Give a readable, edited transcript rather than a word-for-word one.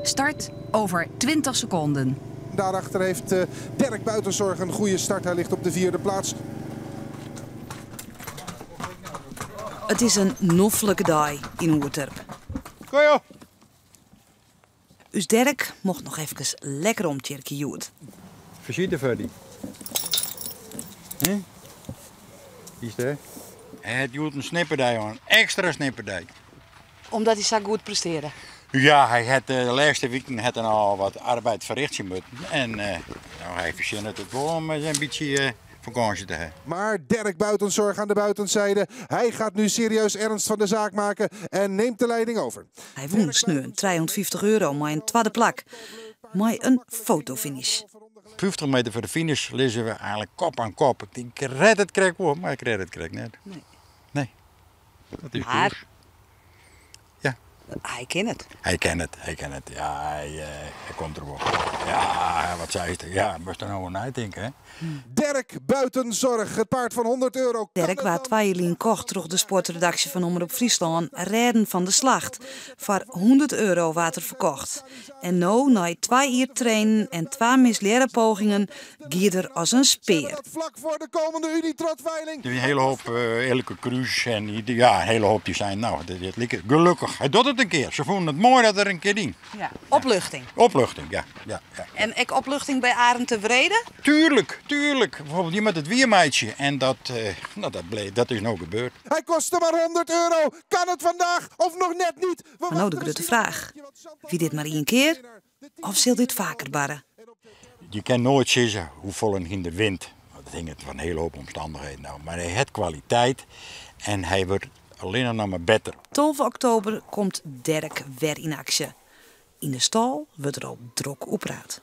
Start over 20 seconden. Daarachter heeft Dirk Buitenzorg een goede start. Hij ligt op de vierde plaats. It is in noflike dei yn Oerterp. Kom joh. Us Dirk mocht noch efkes lekker omtsjerkje hjoed. Visite foar dy. Hè? Is dêr? Hy hat hjoed in snipperdei oan, ekstra snipperdei. Omdat hy sa goed prestearre? Ja, hy hat de lêste wiken hat er al wat arbeid ferrichtsje moeten. En nou, hy fertsjinnet it wol om in bytsje fakânsje te hawwen. Maar Dirk Buitenzorg aan de buitenzijde. Hij gaat nu serieus ernst van de zaak maken en neemt de leiding over. Hy wûn sneon 350 euro mei in twadde plak mei in fotofinish. 50 meter foar de finish lizze we eigenlik kop oan kop. Ik tink, ik red it krekt wol, mar ik red it krekt net. Nee. Nee. Dat is Maar koers. Ja. Hy kin it. Hy kin it, hy kin it. Ja, hy komt der wol. Ja, wat seist? Ja, moatst der no oer neitinke, hè? Dirk Buitenzorg, it paard fan 100 euro. Dirk waard twa jier lyn kocht troch de sportredaksje fan Omrop Fryslân, rêden fan de slacht. Foar 100 euro waard er ferkocht. En no, nei twa jier trainen en twa mislearre pogingen, giet er as in spear. Vlak voor de komende Unietrotveiling. Er is een hele hoop Eelke Kroes en die, ja, een hele hoop die zijn, nou, dit, dit liket, gelukkig. Hij doet het een keer. Ze vonden het mooi dat er een keer ding. Ja, opluchting. Opluchting, ja, ja, ja. En ek opluchting by Arend de Wrede? Tuurlijk, tuurlijk. Bijvoorbeeld die met het wiermeidje. En dat, nou, dat, bleef, dat is nou gebeurd. Hij kostte maar 100 euro. Kan het vandaag of nog net niet? We Maar no de wachten grutte misschien nog fraach. een keertje, want Chantal Wie dit mar ien kear? Of sil dit faker barre? Je kan nooit zeggen hoeveel een hynder wint. Dat hinget fan in hele hoop omstandigheden ôf. Mar hy hat kwaliteit en hy wurdt allinne noch mar better. 12 oktober komt Dirk wer yn aksje. Yn de stâl wurdt der al drok oer praat.